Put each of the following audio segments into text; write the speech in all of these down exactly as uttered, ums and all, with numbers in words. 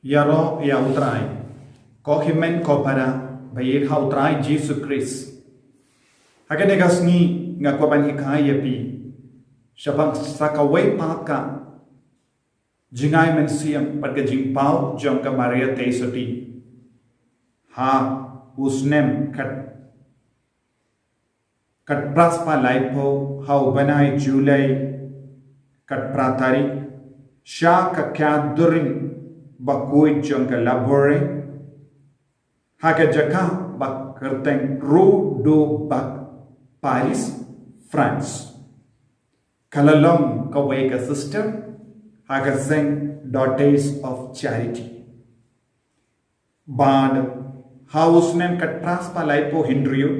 Ïaroh ïa U Trai, ko hynmen ko para ba ïeit ha U Trai Jisu Khrist. Ha kane ka sngi nga kwah ban hikai ïa phi shaphang sa kawei pat ka jingïaid mynsiem bad ka jingpaw jong ka Maria Theisotti ha u snem khat khatphra spah laiphew ha u bnai July khatphra tarik, sha ka gathering bakhuid jong ka Labouré ha ka jaka ba kyrteng Rue du Bac, Paris, France. Ka la long kawei ka sister ha ka seng Daughters of Charity. Bad ha u snem khatphra spah laiphew hynriew,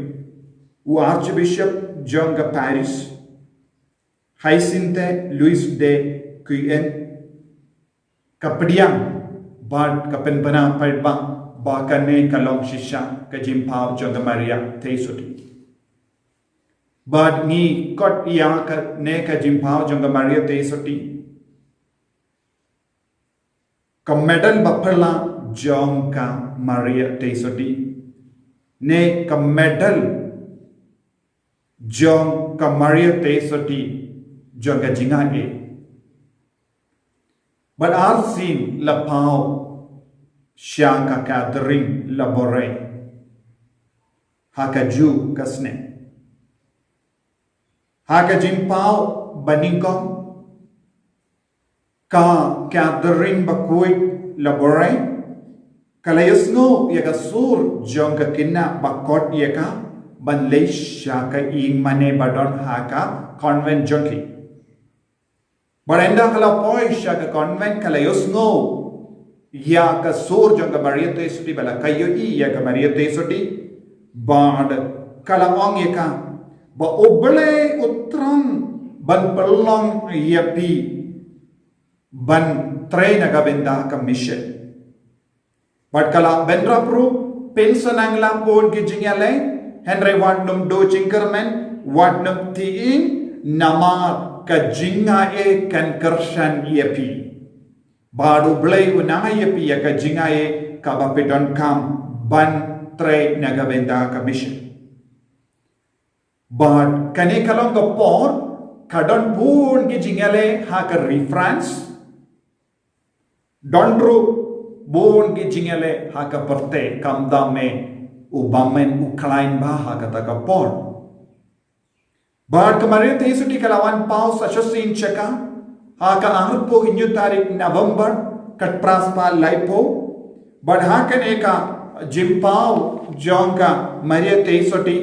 u Archbishop jong ka Paris, Hyacinthe Louis de Quillen, ka pdiang bad ka pynbna paidbah ba kane ka long shisha ka jingpaw jong ka Maria Theisotti. Bad ngi kot ïa kane ka jingpaw jong ka Maria Theisotti, ka medal ba phylla jong ka Maria Theisotti, ne ka medal jong ka Maria Theisotti jong ka jingïaid. Bad arsien la paw sha ka gathering Labouré ha kajuh ka snem. Ha ka jingpaw banyngkong, ka gathering bakhuid Labouré ka la ïohsngew ïa ka sur jong ka khynnah ba kot ïa ka ban leit sha ka ïing mane ba don ha ka convent jong ki. Bad ynda ka la poi sha ka convent ka la ïohsngew ïa ka sur jong ka Maria Theisotti, ba la ka ïohi ïa ka Maria Theisotti, bad ka la ong ïa ka ba U Blei u thrang ban pynlong ïa phi ban trei na ka bynta ka mission. Bad ka la bynrap ruh, pynshong lang la bun ki jingïaleh, hynrei wat nym duh jingkyrmen, wat nym tieng, namar ka jingïaid kan kyrshan ïa phi. Bad U Blei un ai ïa phi ïa ka jingïaid kaba phi donkam ban trei na ka bynta ka mission. Bad kane ka long ka por ka don bun ki jingïaleh ha ka ri France. Don ruh bun ki jingïaleh ha ka pyrthei, kam dei me u bym u khlaiñ bha ha kata ka por. Bad ka Maria Theisotti ka la wan paw sa shisien sha ka ha ka arphew hynñiew tarik November khatphra spah laiphew. Bad ha kane ka jingpaw jong ka Maria Theisotti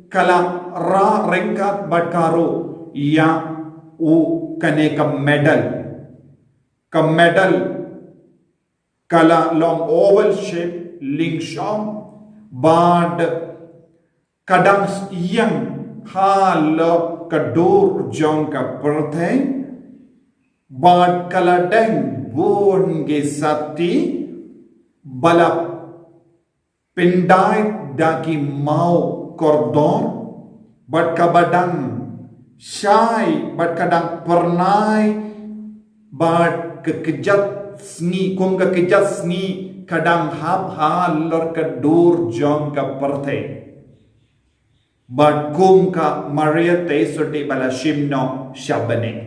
ka la rah ryngkat bad ka ruh ïa u kane ka medal. Ka medal ka la long oval shape, lyngshong, bad ka dang ïeng halor ka dur jong ka pyrthei, bad ka la deng bun ki sati ba la pyndait da ki maw kordor, bad kaba dang shai, bad ka dang pyrnai, bad ka kjat sngi, kum ka kjat sngi ka dang hap halor ka dur jong ka pyrthei. Bad kum ka Maria Theisotti ba la shim noh sha bneng.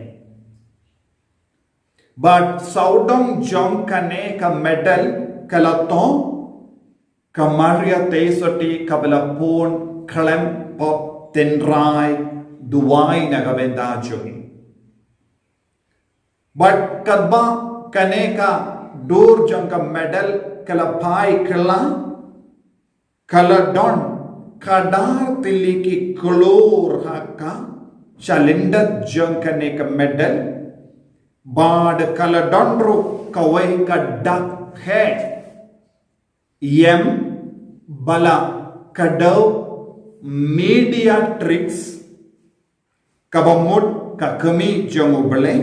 Bad sawdong jong kane ka medal ka la thoh ka Maria Theisotti kaba la pun khlem pop tynrai duwai na ka bynta jong ngi. Bad katba kane ka dur jong ka medal ka la phai kylla, ka la don khadar tylli ki klur ha ka shalyndet jong kane ka medal, bad ka la don ruh kawei ka dak heh ïem ba la kdew mediatrix, kaba mut ka kmie jong U Blei.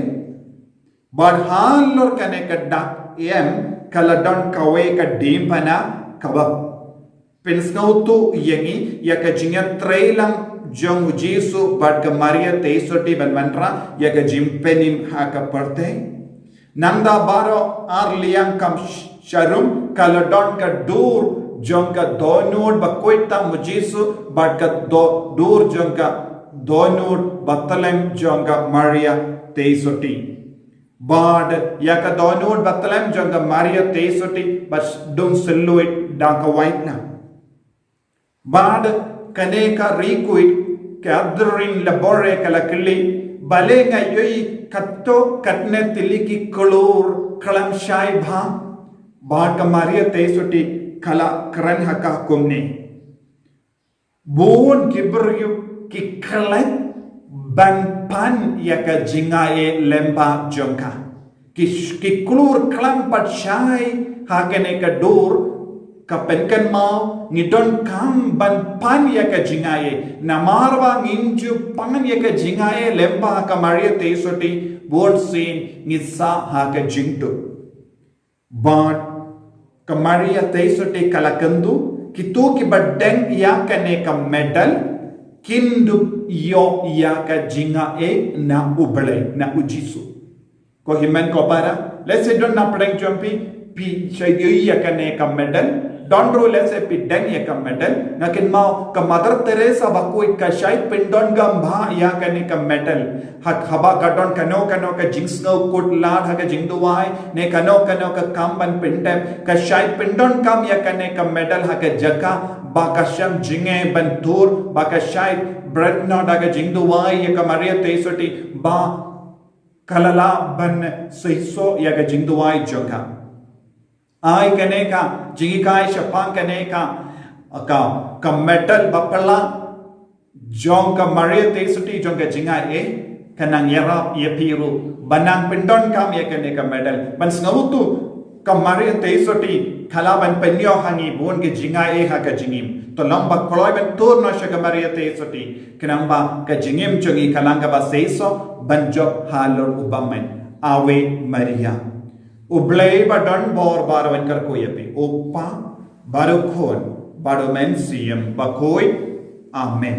Bad halor kane ka dak ïem ka la don kawei ka diengphna kaba pynsngewthuh ïa ngi ïa ka jingïatreilang jong U Jisu bad ka Maria Theisotti ban wanrah ïa ka jingpynim ha ka pyrthei. Nangta baroh ar liang kam sh- sharum, ka la don ka dur jong ka dohnud ba khuid tam u Jisu, bad ka do- dur jong ka dohnud ba tlem jong ka Maria Theisotti. Bad ïa ka dohnud ba tlem jong ka Maria Theisotti ba s- dung sylluid da ka waitna. Bad kane ka ri khuid, Catherine Laborde ka la kylli, balei nga ïohi katto katne tylli ki klur khlem shai bha? Bad ka Maria Theisotti ka la kren ha ka kumne. Bun ki briew ki klet ban pan ïa ka jingaiei lyngba jong ka. Ki, ki klur khlem pat shai ha kane ka dur, ka pynkynmaw ngi donkam ban pan ïa ka jingaiei. Namar ba ngim ju pan ïa ka jingaiei lyngba ka Maria Theisotti, bun sien ngi sah ha ka jingduh. Bad ka Maria Theisotti ka la kyntu, kito kiba deng ïa kane ka medal kin dup ïoh ïa ka jingaiei na U Blei, na U Jisu. Ko hynmen ko para, lehse don na pdeng jong phi, phi shait ïohi ïa kane ka medal. Don ruh lehse phi deng ïa ka medal. Nga kynmaw ka Mother Teresa bakhuid ka shait pyndonkam bha ïa kane ka medal. Ha- haba ka don kano kano ka jingsngew kut lad ha ka jingduwai, ne kano kano ka kam ban pyndep, ka shait pyndonkam ïa kane ka medal ha ka jaka ba ka sham jingeh ban tur, ba ka shait bret noh da ka jingduwai ïa ka Maria Theisotti, ba ka la lah ban seisoh ïa ka jingduwai jong ka. Ai kane ka jinghikai shaphang kane ka, ka, ka medal ba phylla jong ka Maria Theisotti jong ka jingaiei, ka nang ïarap ïa phi ruh ban nang pyndonkam ïa kane ka medal. Ban sngewthuh, ka Maria Theisotti ka lah ban pynïoh ha ngi bun ka jingaiei ha ka jingim. To long ba kloi ban tur noh sha ka Maria Theisotti, khnang ba ka jingim jong ngi ka long kaba seisoh ban jop halor U Bymman. Ave Maria. U Blei ba don bor bad un kyrkhu ïa phi, U Kpa bad U Khun bad U Mynsiem Bakhuid. Amen.